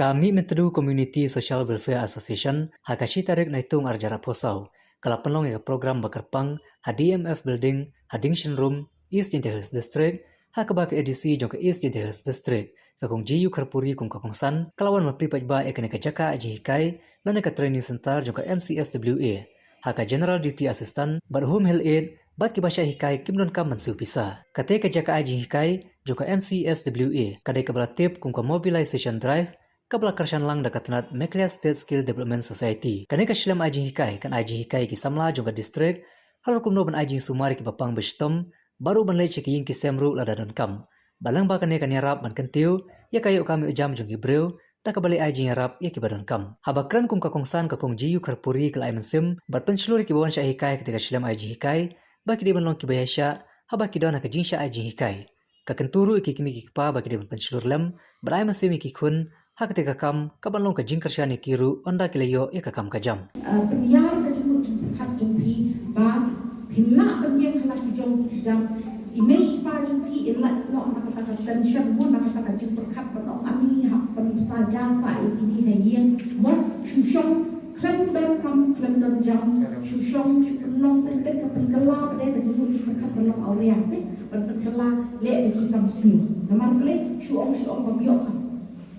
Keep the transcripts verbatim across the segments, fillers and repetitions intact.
Ka Mihmyntdu Community Social Welfare Association ha ka shi tarik Naitung arhajar arphew saw ka la pynlong ïa ka program ba kyrpang ha D M F Building ha Dingshenrum, East Jaintia Hills District, ha kaba ka A D C jong ka East Jaintia Hills District, ka Kong G U Kharpuri kum ka kongsan ka la wan ban plie paidbah ïa kane ka jaka ai jinghikai lane ka training center jong ka M C S W A ha ka General Duty Assistant bad Home Health Aide bad kiba shah hikai kim donkam ban siew pisa. Kata ka jaka ai jinghikai jong ka M C S W A ka dei kaba la tip kum ka Mobilization Drive, kaba la kyrshan lang da ka tnat Meghalaya State Skill Development Society. Kane ka shlem ai jinghikai kan ai jinghikai ïa ki samla jong ka district halor kumno ban ai jingsumar ïa kiba pang ba shitom, bad ruh ban leit sha ki ïing ki sem ruh lada donkam. Bad lyngba kane kan ïarap ban kyntiew ïa ka ïoh kam ïoh jam jong ki briew da kaba leit ai jingïarap ïa kiba donkam. Haba kren kum ka kongsan, ka Kong G U Kharpuri ka la ai mynsiem bad pynshlur ïa kiba wan shah hikai ha kata ka shlem ai jinghikai ba ki dei ban long kiba ïaishah haba ki don ha ka jingshah ai jinghikai. Ka kyntu ruh ïa ki kmie ki kpa ba ki dei ban pynshlur lem bad ai mynsiem ïa ki khun ha kata ka kam, kaban long ka jingkyrshan ïa ki ruh ynda ki la ïoh ïa ka kam ka jam. Uh, pynïar ka jingmut jingpyrkhat jong phi ba phin lah pynïar ha la ki jong ki jam. I mei i pa jong phi in lait noh na kata ka tension mo, na kata ka jingpyrkhat ban ong ani hap pynbsa ja sa ïa kine ha ïing mo. Shu shong khlem don kam khlem don jam, shu shong shu pynlong teng teng ka pynkylla pat de ka jingmut jingpyrkhat ban long awria te, ban pynkylla leh da ki kam sniew. Namar balei? Shu ong shu ong bym ïoh kam.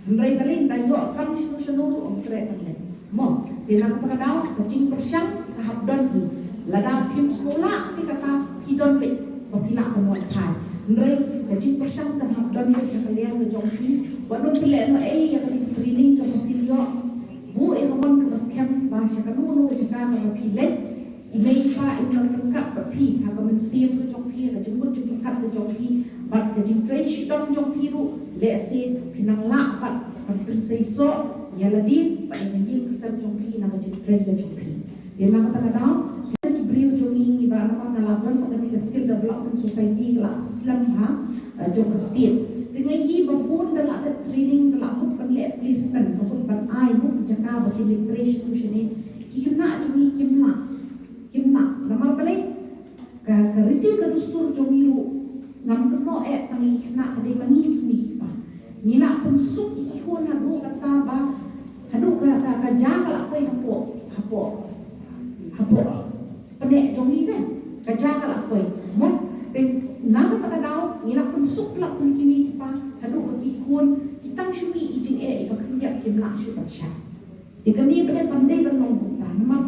Hynrei balei ynda ïoh kam shano shano ruh ym treh ban leh. Mo, te na kata ka daw ka jingpyrshang ka hap don hi. Lada phim sngewlah te kata phi don beit ba phi lah ban wan phai. Hynrei ka jingpyrshang ka hap don beit na ka liang ka jong phi. Wat nym pynlehnohei ïa kane ka training kaba phin ïoh. Buh ïa ka mon kaba skhem ba sha kano kano ka jaka kaba phi leit, i mei i pa in nang ryngkat bad phi ha ka mynsiem ka jong phi, ha ka jingmut jingpyrkhat ka jong phi, bad ka jingtrei shitom jong phi ruh. Lehse phi nang lah pat ban pynseisoh ïa lade bad ïa ka ïing ka sem jong phi na ka jingtrei ka jong phi. Te na kata ka daw, phi ki briew jong ngi, ngi ba namar nga la don bad kane ka Skill Development Society ka la slem ha, eh, jong ka state. Te nga i ba bun da la dep training, da la mut ban leh placement, ba mut ban ai mut jaka ba kin leit trei shano shane. Ki khynnah jong ngi kim lah. Kim lah. Namar balei? Ka, ka riti ka dustur jong ngi ruh ngam kynnoh eh tang ïa ki khynnah, ka dei ma ngi ki kmie ki kpa. Ngi lah pynsuk ïa ki khun haduh katta ba haduh ka, ka, ka ja ka la poi hapoh, hapoh, hapoh pyneh jong ngi te. Ka ja ka la poi. Mo, te na kata ka daw ngi lah pynsuk, lah pyn, ki kmie ki kpa haduh ba ki khun ki tang shu mih ïa ki jingeh ïa ba khyndiat kim lah shuh ban shah. Te kane pat de kam dei ban long kumta namar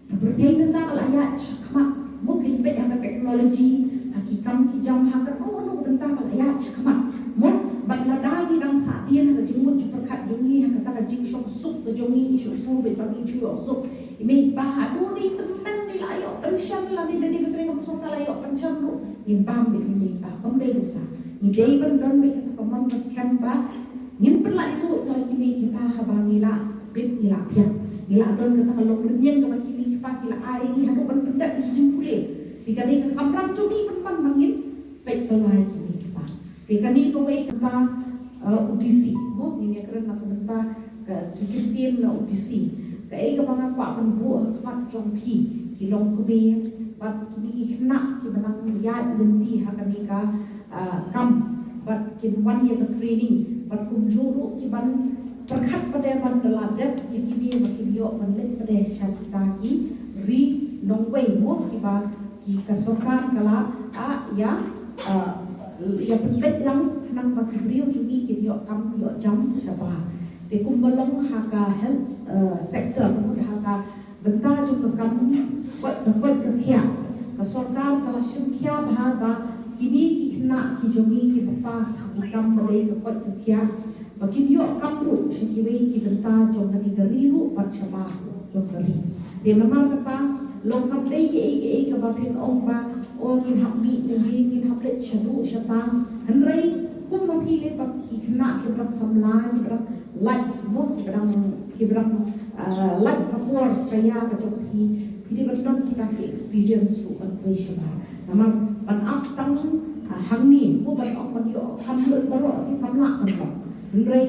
ka pyrthei mynta ka la ïaid shakhmat. Mo, phin peit ha ka technology, ha ki kam ki jam, ha kano kano bynta ka la ïaid shakhmat. Mo, bad lada ngi dang sahtien ha ka jingmut jingpyrkhat jong ngi, ha kata ka jingshongsuk ka jong ngi, ngi shu sngewbha ba ngin shu ïoh suk. I mei i pa haduh dei tymmen ngi la ïoh pension, lane da dei ka trei kam sorkar la ïoh pension ruh ngin bam beit i mei i pa. Kam dei kumta. Ngi dei ban don beit kata ka mon ka skhem ba ngin pynlah ïa ki mei ki pa haba ngi la bit, ngi la biang. Ngi la don kata ka longrynieng kaba ki mei ki pa ki la ai ïa ngi haduh ban pyndep ïa ki jingpule. Te ka dei ka kamram jong ngi pynban ba ngin peit kylla ïa ki mei ki pa. Te kane kawei kata, eh, U D C. Mo, ngin ïa kren na ka bynta ka, ki kyntien na U D C. Kaei kaba nga kwah ban buh ha khmat jong phi ki longkmie bad ki mei ki khynnah kiba nang ïaid lynti ha kane ka ah, kam, bad kin wan ïa ka training, bad kumjuh ruh ki ban pyrkhat pat de ban da la dep ïa kine ba kin ïoh ban leit pat de sha kita ki ri nongwei mo kiba ki ka sorkar ka la, ah, ïa, ah, ïa pynbeit lang khnang ba ki briew jong ngi kin ïoh kam ïoh jam shabar. Te kumba long ha ka health, eh, sector, ha ka bynta jong ka kam koit, ka koit ka khiah, ka sorkar ka la shim khia bha ba kine ki khynnah ki jong ngi kiba pass ha ki kam ba dei ka koit ka khiah ba kin ïoh kam ruh sha kiwei ki bynta jong kane ka ri ruh bad shabar jong ka ri. Te namar kata long kam dei kiei kiei kaba phin ong ba o ngin hap mih na ïing, ngin hap leit shaduh shatang. Hynrei kum ma phi lei ba ki khynnah kiba dang samla, kiba dang lait mo, kiba dang, kiba dang ah, lait ka por ka ïa ka jong phi, phi dei ban don kita ki experience ruh ban poi shabar. Namar ban ap tang, ah, hangne, mo ban ong ban ïoh kam lut baroh ki kam lah ban ong. Hynrei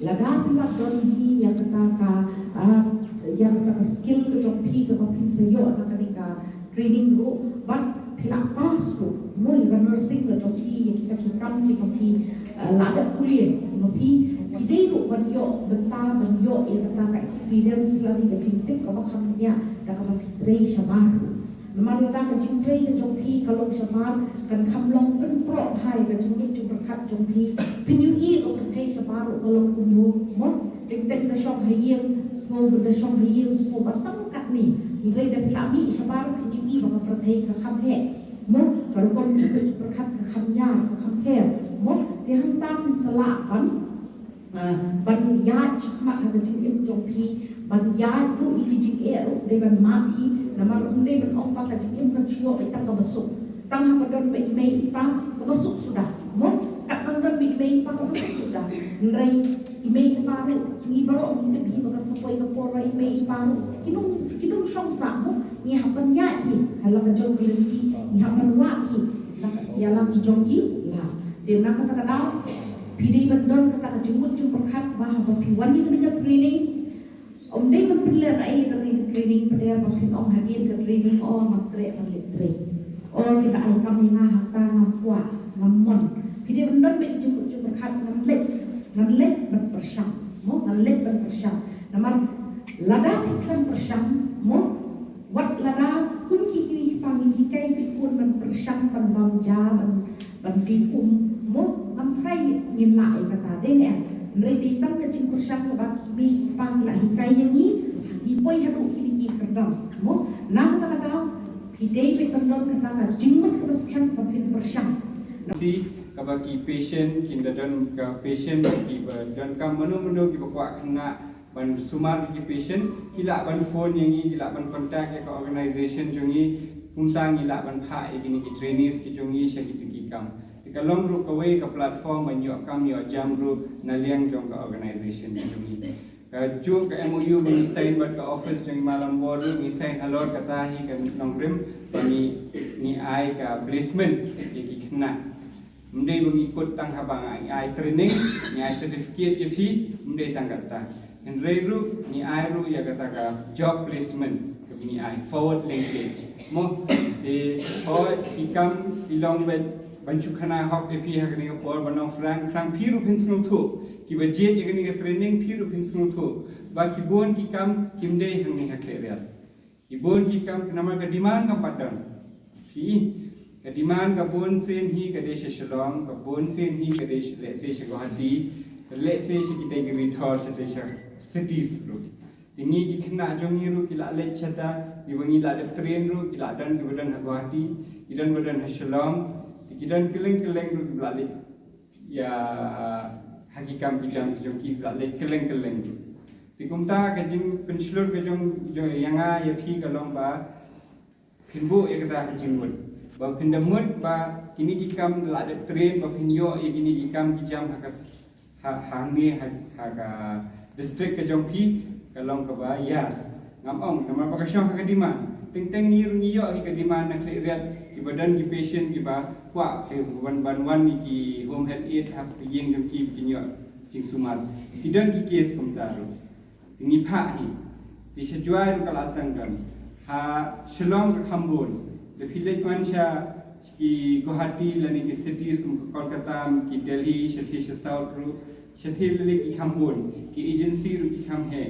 lada phi la don hi ïa kata ka, ah, ïa kata ka skill ka jong phi kaba phin sa ïoh na kane ka training ruh, bad phi la pass ruh mo ïa ka nursing ka jong phi, ïa ki Ki kam kiba phi la dep pule, ba phi phi dei ruh ban ïoh bynta, ban ïoh ïa kata ka experience lane ka jingtip kaba kham bniah da kaba phi trei shabar ruh. Namar lada ka jingtrei ka jong phi ka long shabar, kan kham long pynproh bha ïa ka jingmut jingpyrkhat jong phi. Phin ïohi ba ka pyrthei shabar ruh ka long kumno, mo. Teng teng da shong ha ïing, sngew ba da shong ha ïing, sngew ba tang katne. Hynrei da phi la mih shabar phin ïohi ba ka pyrthei ka kham heh, mo, ka rukom jingmut jingpyrkhat ka kham ïar, ka kham her, mo. Te hangta phin sa lah ban ban ïaid shakhmat ha ka jingim jong phi, ban ïaid ruh ïa ki jingeh ruh dei ban mad hi. Namar ym dei ban ong ba ka jingim kan shu ïoh beit tang kaba suk. Tang haba don ba i mei i pa kaba suk suda, mo. Kat tang don ba i mei i pa kaba suk suda. Hynrei i mei i pa ruh, ngi baroh ngi tip hi ba kan sa poi ka por ba i mei i pa ruh kin ym, kin ym shong sah, mo. Ngi hap ban ïaid hi ha la ka jong ka lynti, ngi hap ban wad hi ïa la ka jong ki la. Te na kata ka daw phi dei ban don kata ka jingmut jingpyrkhat ba haba phi wan ïa kane ka training, ym dei ban pynlehraei ïa kane ka training, pynlehraei ba phin ong hadien ka training, o ngam treh ban leit trei, o ki da ai kam ïa nga hangta ngam kwah, ngam mon. Phi dei ban don beit ka jingmut jingpyrkhat, ngan leit, ngan leit ban pyrshang, mo, ngan leit ban pyrshang. Namar lada phi khlem pyrshang, mo, wat lada kum ki kmie ki kpa ngin hikai phi khun ban pyrshang, ban bam ja, ban ban pynkum, mo, ngam tharai ngin lah ïa kata, dei ne em? Hynrei dei tang ka jingpyrshang kaba ki mei ki pa ki la hikai ïa ngi, ngi poi haduh kine ki kyrdan, mo. Na kata ka daw phi dei beit ban don kata ka jingmut kaba skhem ba phin pyrshang. Si kaba ki patient kin da don ka patient kiba donkam mano mano kiba kwah khynnah ban sumar ïa ki patient, ki lah ban phone ïa ngi, ki lah ban contact ïa ka organization jong ngi. Kumta ngi lah ban phah ïa kine ki trainees ki jong ngi sha kito ki kam. Te ka long ruh kawei ka platform ban ïoh kam ïoh jam ruh na liang jong ka organization jong ngi. Kajuh ka M O U ba ngi sign bad ka office jong i Malam Bor ruh, ngi sign halor kata hi ka nongrim ba ngi, ngi ai ka placement ïa ki khynnah. Ym dei ba ngi kut tang haba ngi ai training, ngi ai certificate ïa phi, ym dei tang kata. Hynrei ruh ngi ai ruh ïa kata ka job placement kaba ngi ai, forward linkage, mo. Te hooid ki kam ki long beit ban shu khana hok ïa phi ha kane ka por, ban ong frank frank, phi ruh phin sngewthuh. Kiba jied ïa kane ka training phi ruh phin sngewthuh ba ki bun ki kam kim dei hangne ha Khliehriat. Ki bun ki kam, namar ka demand kam pat don. Phi, ka demand ka bun sien hi ka dei sha Shillong, ka bun sien hi ka dei sha, let's say, sha Guwahati, let's say sha kitei ki ri thor, sha tei sha cities ruh. Te ngi ki khynnah jong ngi ruh ki la leit shata, kiba ngi la dep train ruh ki la don, kiba don ha Guwahati, ki don ba don ha Shillong, te ki don kylleng kylleng ruh kiba la leit ïa ha ki kam ki jam ki jong ki, la leit kylleng kylleng. Te kumta ka jingpynshlur ka jong, jong ïa nga ïa phi ka long ba phin buh ïa kata ka jingmut, ba phin da mut ba kine ki kam la dep train, ba phin ïoh ïa kine ki kam ki jam ha ka s-, ha, hangne ha, ha ka district ka jong phi ka long kaba ïa Ngam ong, namar ba ka shong ha ka demand. Teng teng ngi ruh ngi ïoh hi ka demand na Khliehriat, kiba don ki patient kiba kwah, ki ban, ban wan ïa ki home health aide ha ka ïing jong ki, ba kin ïoh jingsumar. Ki don ki case kumta ruh. Te ngi phah hi. Te sha Jowai ruh ka la sdang don. Ha Shillong ka kham bun. Da phi leit wan sha ki Guwahati lane ki cities kum ka Kolkata, ki Delhi, shathie sha South ruh, shathie lane ki kham bun, ki agency ruh ki kham heh.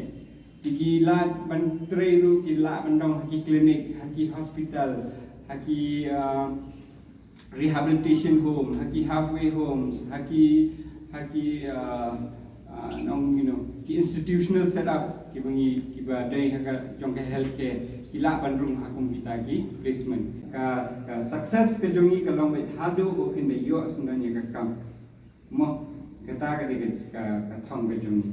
Ki, ki lah ban trei ruh, ki lah ban don ha ki clinic, ha ki hospital, ha ki, ah, rehabilitation home, ha ki halfway homes, ha ki, ha ki, ah, ah, nong, you know, ki institutional setup, kiba ngi, kiba dei ha ka jong ka healthcare, ki lah ban rung ha kum kita ki placement. Ka, ka success ka jong ngi ka long beit haduh ba phin da ïoh syndon ïa ka kam. Mo, kata ka dei ka, ka, ka thong ka jong ngi.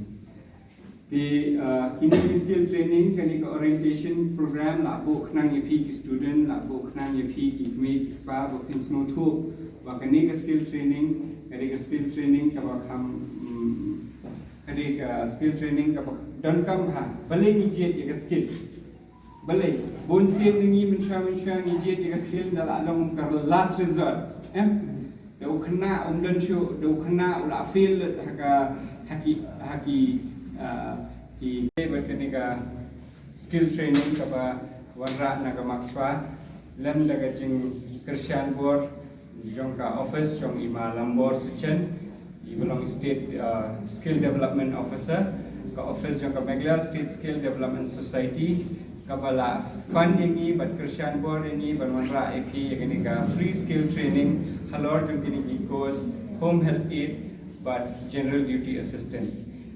Te, ah, kine ki skill training, kane ka orientation program la buh khnang ïa phi ki student, la buh khnang ïa phi ki kmie ki kpa, ba phin sngewthuh ba kane ka skill training ka dei ka skill training kaba kham, mm, ka dei ka skill training kaba donkam bha. Balei ngi jied ïa ka skill? Balei? Bun sien na ngi mynshuwa mynshuwa ngi jied ïa ka skill da la long ka last resort. Em? Da u khynnah um don shuh, da u khynnah u la fail lut ha ka, ha ki, ha ki, ah, ki, bad kane ka skill training kaba wanrah na ka MACSWA lem da ka jingkyrshan bor Jong ka office jong i Ma Lambor Suchen, i ba long State uh, Skill Development Officer, ka office jong ka Meghalaya State Skill Development Society, ka ba la fund ïa ngi bad kyrshan bor ïa ngi ban wanrah ïa phi ïa kane ka free skill training halor jong kine ki course Home Health Aide bad General Duty Assistant.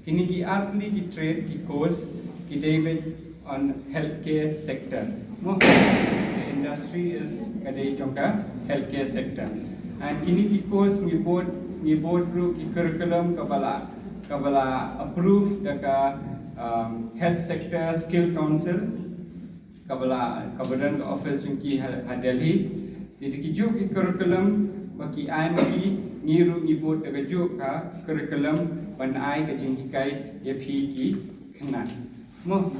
Kine ki artylli ki trade ki course ki dei beit on healthcare sector. Mo, the industry is ka dei jong ka healthcare sector. And kine ki course ngi bud ngi bud ruh ki curriculum ka ba la ka ba la approve da ka um, Health Sector Skill Council ka ba la ka ba don ka office jong ki ha, ha Delhi. Te da ki juh ki curriculum ba ki ai ma ki, ngi ruh ngi bud da ka juh ka curriculum ban ai ka jinghikai ïa phi ki khynnah. Mo,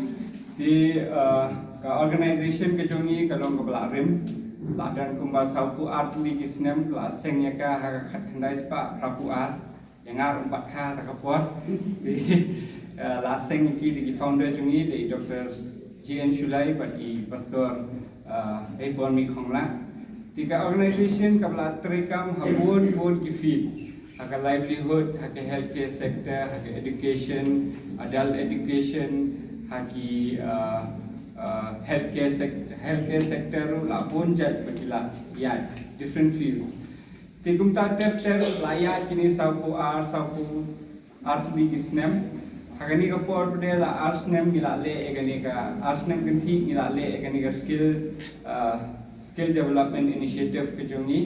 te uh, ka organization ka jong ngi ka long ka ba la rim, la don kumba sawphew artylli ki snem, la seng ïa ka ha ka khatkhyndai spah phraphew ar. Ïa nga ruh ym pat kha ta ka por. Te uh, la seng ïa ki da ki founder jong ngi, da i Doctor J N Shullai bad i Pastor uh, Eibormi Khonglah. Te ka organization ka ba la treikam ha bun bun ki field, ha ka livelihood, ha ka healthcare sector, ha ka education, adult education, ha ki uh, uh, healthcare, sec healthcare sector ruh la bun jait ba ki la ïaid, different field. Te kumta ter ter la ïaid kine sawphew ar, sawphew artylli ki snem. Ha kane ka por pat de la ar snem ngi la leh ïa kane ka, ar snem kynthih ngi la leh ïa kane ka skill uh, skill development initiative ka jong ngi,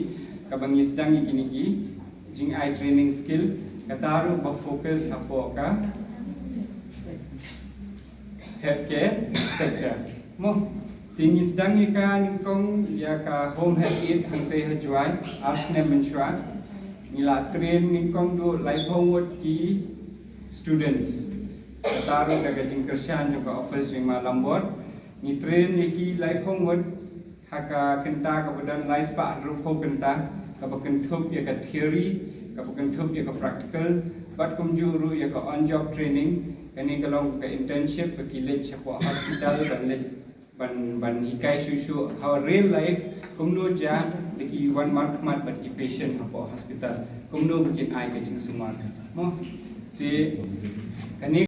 ka ba ngi sdang ïa kine ki jingai training skill, kata ruh ba focus hapoh ka healthcare sector. Mo, te ngi sdang ïa ka nyngkong ïa ka Home Health Aide hangtei ha Jowai, ar snem mynshuwa. Ngi la train nyngkong duh laiphew ngut ki students. Kata ruh da ka jingkyrshan jong ka office jong i Ma Lambor. Ngi train ïa ki laiphew ngut ha ka kynta ka ba don lai spah hynriewphew kynta, ka ba kynthup ïa ka theory, ka ba kynthup ïa ka practical, bad kumjuh ruh ïa ka on job training. Kane ka long ka internship ba ki leit shapoh hospital ban leit ban ban hikai shuh shuh ha real life kumno ja da ki wan markhmat bad ki patient hapoh hospital, kumno ba kin ai ka jingsumar. Mo, te kane